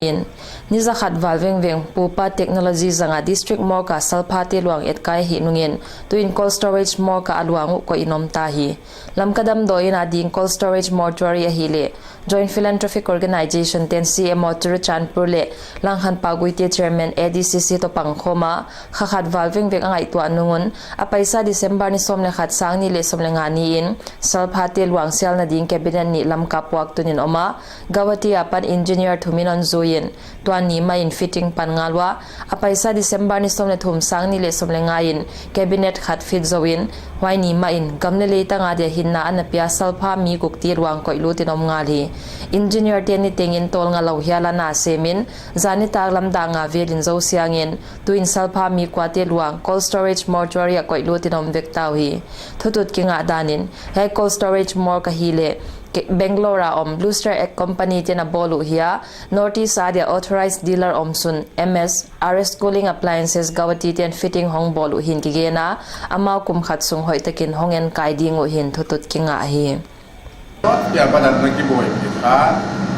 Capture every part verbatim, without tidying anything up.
in. Ni zakhat val vengveng Pupa Technology zanga District Morgue a salphate luang etkai hih nungin, tuin cold storage morgue a luang uh koih in om ta hi. Lamka damdawi in a ding cold storage mortuary ahihleh Joint Philanthropic Organization ten C M O Churachandpur leh Langkhanpau Guite Chairman A D C C toh pangkhawm a, kha khat val vengveng a ngaihtuah nung un, a paisa December ni sawm leh khat, sang nih leh sawm leh nga ni in salphate luang sialna ding cabinet nih Lamka puak tun in om a, Guwahati apan engineer thum in hon zui in, tua ni mah in fitting pan ngal ua, a paisa December ni sawm leh thum, sang nih leh sawm leh nga in cabinet khat fit zou in, huai ni mah in gam leh leitang a dia hinna ana pia salpha mi gukte luang koih lut in om ngal hi. Engineer te niteng in tawlnga lou hial a na sem in, zan nitak lam dak nga vel in zou siang in, tuin salpha mi kuate luang cold storage mortuary a koih lut in om vek ta uhi. Thutut kingah dan in, hiai cold storage morgue ahihleh Ke-, Bangalore a om Blue Star Egg Company ten a bawl uh hi a, North East a dia authorized dealer omsun M S R S Cooling Appliances Guwahati ten fitting hong bawl uh hi'n kigen a, amau kum khat sung hoihtakin hong enkai ding uh hi'n thutut kingah hi. Tua banah na kibuai pi kha,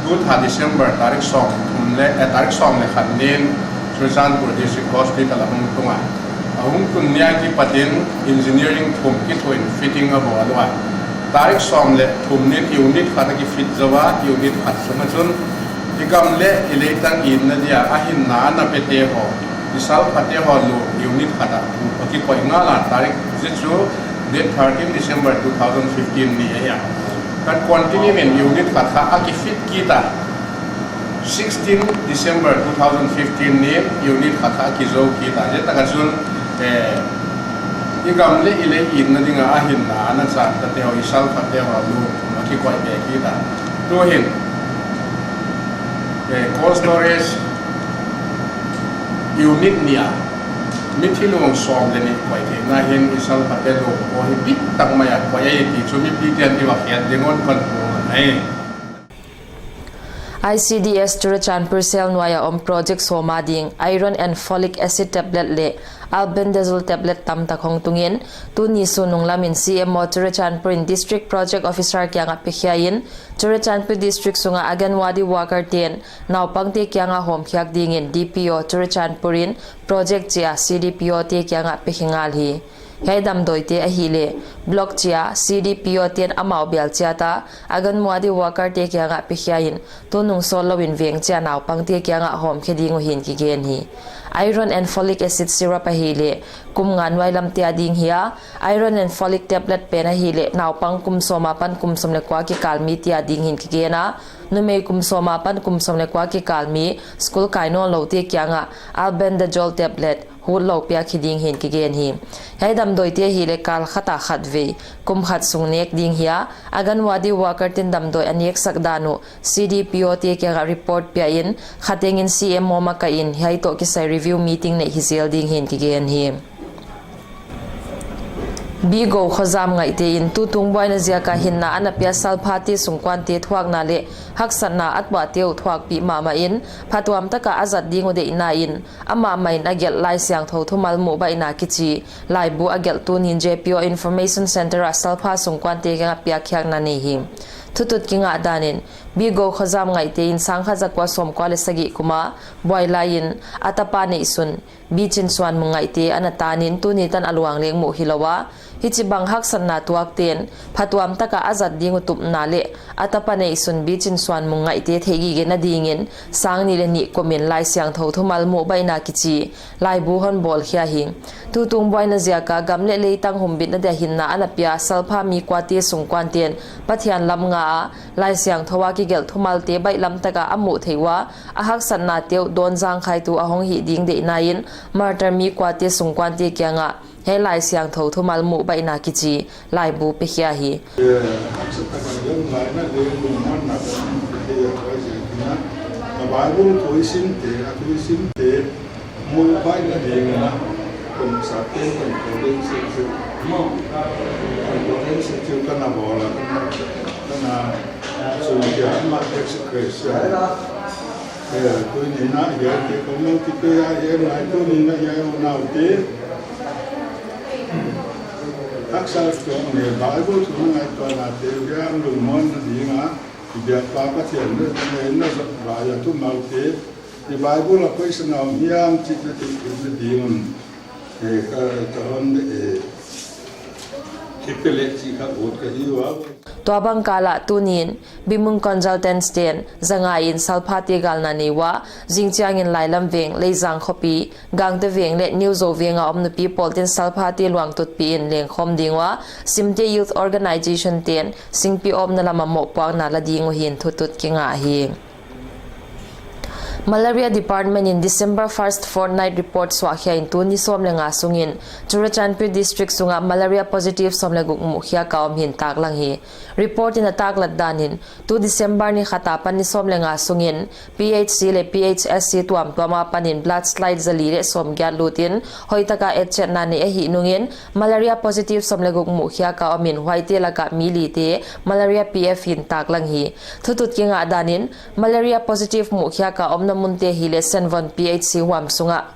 tu tha December tarik sawm thum leh, eh, tarik sawm leh khat nin Churachandpur District Hospital a hong tung a. A hong tun ni a kipatin engineering thum kithuah in fitting a bawl ua. Tarik sawm leh thum nin unit khat a kifit zou a, unit khat sung a chun i gam leh i leitang itna dia a hinna ana pete haw, i salphate haw luang unit khat a a kikoih ngal a, tarik zia chu date thirteen December two thousand fifteen ni ahi a. Kan continue in unit khat kha a kifit kit a, sixteen December two thousand fifteen ni unit khat kha a kizou kit a. Zia tak a chun, eh, i gam leh i lei itna ding a a hinna ana chan tate haw, i salphate haw luang a kikoih be kit a. Tuhin, eh, cold storage unit nih a mithi luang sawm leh nih koih theihna hin i salphate luang uh hi bit tak mai a koih ahi ti chu mipi te'n i va khiat ding un kon pawm ahi. I C D S Churachandpur cell nuai a om project sawm a ding iron and folic acid tablet leh albendazole tablet tamtak hong tung in, tuni sun nung lam in C M O Churachandpur in District Project Officer kiangah pekhia in, Churachandpur District sunga Anganwadi worker te'n naupangte kiangah hawmkhiak dingin D P O Churachandpur in project chia C D P O te kiangah pekhe ngal hi. Hiai damdawite ahihleh block chia C D P O te'n amau bial chiat a Anganwadi worker te kiangah pekhia in, tunung sawtlou in veng chia naupangte kiangah hawmkhe ding uh hi'n kigen hi. Iron and folic acid syrup ahihleh kum nga nuai lam te a ding hi a, iron and folic tablet pen ahihleh naupang kum sawm apan kum sawm leh kua kikal mite a ding hi'n kigen a, numei kum sawm apan kum sawm leh kua kikal mi school kai nawnloute kiangah albendazole tablet hutlou piak hi ding hi'n kigen hi. Hiai damdawite ahihleh kal khat a khatvei kum khat sung nek ding hi a, Anganwadi worker te'n damdawi a neksak dan uh C D P O te kiangah report pia in, khateng in C M O makaih in hiai toh kisai review meeting neih hi zel ding hi'n kigen hi. Bigo khawzam ngaihte in tutung buaina ziaka hinna ana pia salphate sungkuante thuakna leh haksatna a tuahte uh thuakpih mahmah in, phatuam taka a zat ding uh deihna in, amah mah in a gelh Laisiangthou thumal muh baihna kichi laibu a gelh tunin J P O Information Center a salpha sungkuante kiangah piakkhiakna nei hi. Thutut kingah dan in, Bigo khawzam ngaihte in sangkhat zakua sawmkua leh sagih kum a buai lai in a tapa neihsun Bichinsuanmung Ngaihte ana tan in tuni tan a luang leng muh hilou a, hichibang haksatna tuakte'n phatuam taka a zat ding uh tupna leh a tapa neihsun Bichinsuanmung Ngaihte theihgigena dingin sang nih leh nih kum in Laisiangthou thumal muh baihna kichi laibu hon bawlkhia hi. Tutung buaina ziaka gam leh leitang humbitna dia hinna ana pia salpha mi kuate sungkuante'n Pathian lam nga a Laisiangthou a kigelh thumalte baihlam taka a muh theih ua, a haksatnate uh dawn zangkhaitu a hong hih ding deihna in martyr mi kuate sungkuante kiangah hiai Laisiangthou thumal muh baihna kichi laibu pekhia hi. Eh, haksat taka lem laina leh lungmanna kan pekhia huai ziakin a, na Bible thusimte, a thusimte muh baihna dingin a, kum sate kan koden se chu, maw, kan koden se chu kana bawl a, kana, kana sungkia ama Jesu Khrist a. Eh, tuni na hiaite kou mah kipia hiai ngai tuni na hiai unaute. Haksat tuak leh Bible thu ngaihtuahnate uh hiam lungmonna dinga, i biakpa Pathian na, na, na zat vai a thumalte. I Bible a koi sanga om hiam chih na theih theihna ding un, eh, ka, ka hon, eh, kipelek chih khat ut ka hi ua. Tuabang kal ah tuni'n Bimung Consultants te'n zanga in salphate galna nei ua, zingchiang in Lailam veng, Leizang khopi, Gangte veng leh New Zo veng a om nupi pawlte'n salphate luang tutpih in lengkhawm ding ua, Simte Youth Organisation te'n singpi awpna lam ah mohpuakna la ding uh hi'n thutut kingah hi. Malaria Department in December first fortnight report suahkhia in tuni sawm leh nga sungin Churachandpur District sungah malaria positive sawm leh guk muhkhiak a om hi'n taklang hi. Report in a taklat dan in, tu December ni khat apan ni sawm leh nga sungin P H C leh P H S C tuamtuam apan in blood slide zali leh sawmgiat lut in hoihtaka etchetna nei ahih nungin malaria positive sawm leh guk muhkhiak a om in huaite laka mi lite malaria P F hi'n taklang hi. Thutut kingah dan in, malaria positive muhkhiak a omna munte hileh Senvon P H C huam sunga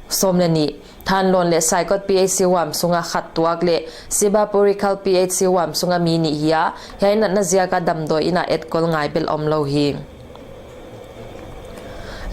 sawm leh nih, Thanlon leh Saikot P H C huam sunga khat tuak leh Sibapurikhal P H C huam sunga mi nih hi a, hiai natna ziaka damdawi inn a etkol ngai bel omlou hi.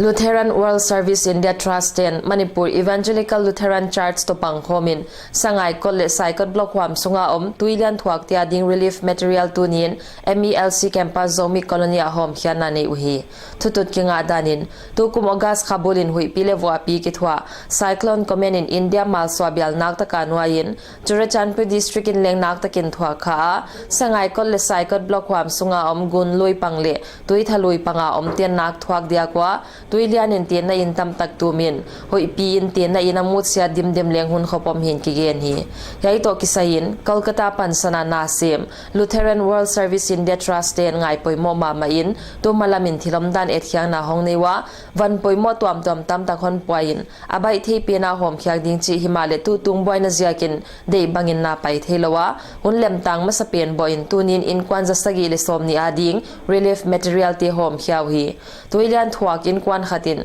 Lutheran World Service India Trust te'n Manipur Evangelical Lutheran Church toh pangkhawm in Sangaikot leh Saikot Block huam sunga om tuilian thuakte a ding relief material tuni'n M E L C campus Zomi Colony ah hawmkhiakna nei uhi. Thutut kingah dan in, tukum August kha bul in huihpi leh vuahpi kithuah Cyclone Komen in India malsuah bial naktaka nuai in, Churachandpur District in leng naktakin thuak kha a, Sangaikot leh Saikot Block huam sunga om Gunlui pang leh Tuithalui panga omte'n nak thuak diak ua, tuilian in tenna inn tamtak tum in, huihpi in tenna inn a mutsiat dimdem leng hunkhop om hi'n kigen hi. Hiai toh kisai in, Kolkata pansan a na sem, Lutheran World Service India Trust te'n ngaipoimoh mahmah in, tumalam in thil omdan etkhiakna hong nei ua, van poimoh tuamtuam tamtak hon puai in, a baih thei pen a hawmkhiak ding chih himahleh tutung buaina ziakin deih bangin na pai theilou a, hun lemtang masapen bawh in tuni'n innkuan za sagih leh sawmnih a ding relief material te hawmkhia uhi. Tuilian thuak innkuan khat in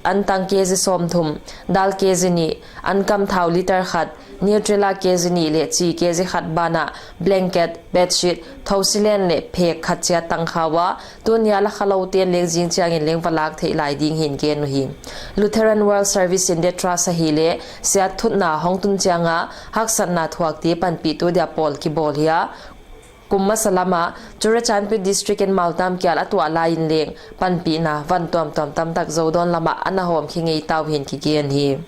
antang K G sawmthum, dal K G nih, ankam thau litre khat, Nutella K G nih leh chi K G khat banah blanket, bedsheet, thousilen leh phek khat chiat tang kha ua, tuni a la khalou te'n leng zingchiang in leng va lak theih lai ding hi'n gen uhi. Lutheran World Service India Trust ahihleh siatthutna hong tun chianga haksatna thuakte panpihtu dia pawl kibawl hi a, kum masa lama Churachandpur District in Maltam kial a tuah lai in leng panpihna van tuamtuam tamtak Zodawn lamah ana hawmkhe ngei ta uh hi'n kigen hi.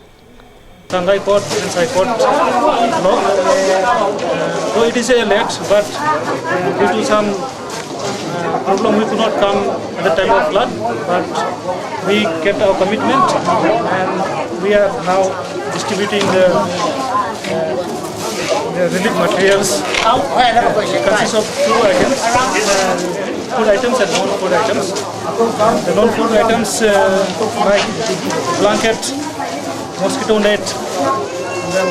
Sangaikot and Saikot block. Uh, though it is a late, but, uh, due to some, uh, problem, we could not come at the time of flood, but we kept our commitment, and we are now distributing the, uh, the relief materials. It consists of two items, uh, food items and non-food items. The non-food items, uh, like blanket, mosquito net, then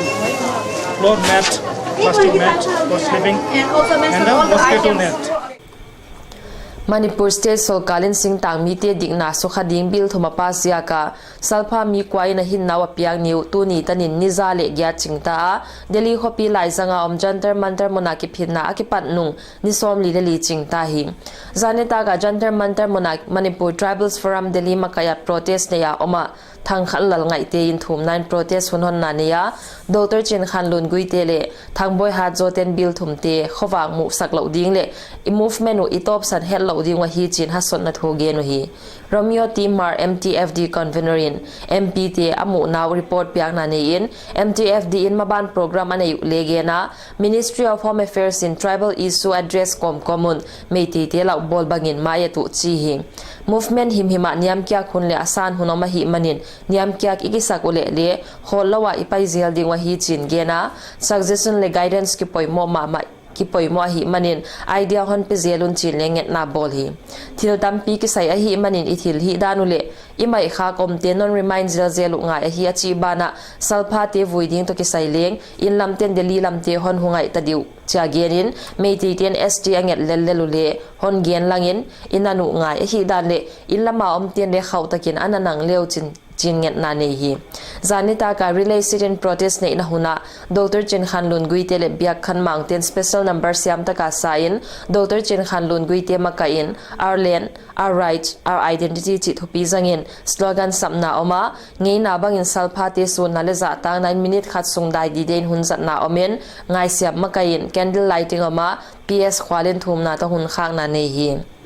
floor mat, plastic mat for sleeping, and the mosquito net. Manipur State Sorkar in singtangmite dikna sukha ding bill thum a pass ziaka salpha mi kua in a hinna uh a piak ni uh tuni tanin ni za leh giat chingta a, Delhi khopi laizanga om Jantar Mantar muna kiphinna a kipat nung ni sawmli leh li chingta hi. Zan nitaka Jantar Mantar muna Manipur Tribals Forum Delhi makaia protest neia om a, Thangkhanlal Ngaihte in thumna in protest hun honna nei a, Doctor Chinkhanlun Guite leh Thangboi Hatzote'n bill thumte khovak muhsak louh ding leh i movement uh i tawpsan hetlouh ding uh ahi chi'n hasotna thu gen uhi. Romeo T Hmar M T F D convener in M P te a muhna uh report piakna nei in, M T F D in maban program a neih uh leh gen a, Ministry of Home Affairs in tribal issue address kawmkawm un Meiteite lauh bawl bangin mai a tuh chi hi. Movement himhim ah niamkiak hun leh a san hun om ahihmanin niamkiak i kisak uleh leh khawllou a i pai zel ding uh ahi chi'n gen a, suggestion leh guidance kipoimoh mahmah, kipoimoh ahihmanin idea hon pe zel un chi'n leng ngetna bawl hi. Thil tampi kisai ahihmanin i thil hihdan uleh i maihkhak omte non remind zelzel uh ngai ahi a chih banah salphate vui ding toh kisai leng inn lamte'n Delhi lamte hon hu ngaih ta ding uh chia gen in, Meiteite'n S T a nget lellel uleh hon gen langin, inn a nuh ngai ahihdan leh inn lama omte'n leh khauhtakin ana nang leu chi'n chiin ngetna nei hi. Zan nitak a relay sit-in protest neihna hun ah Doctor Chinkhanlun Guite leh Biakkhanmang te'n special number siam tak a sa in Doctor Chinkhanlun Guite makaih in Our Land, Our Rights, Our Identity chih thupi zang in slogan sapna om a, ngeina bang in salphate suunna leh zahtakna in minute khat sung dai dide in hun zatna om in ngaihsiam makaih in candle lighting om a, P S Khualin thumna toh hun khakna nei hi.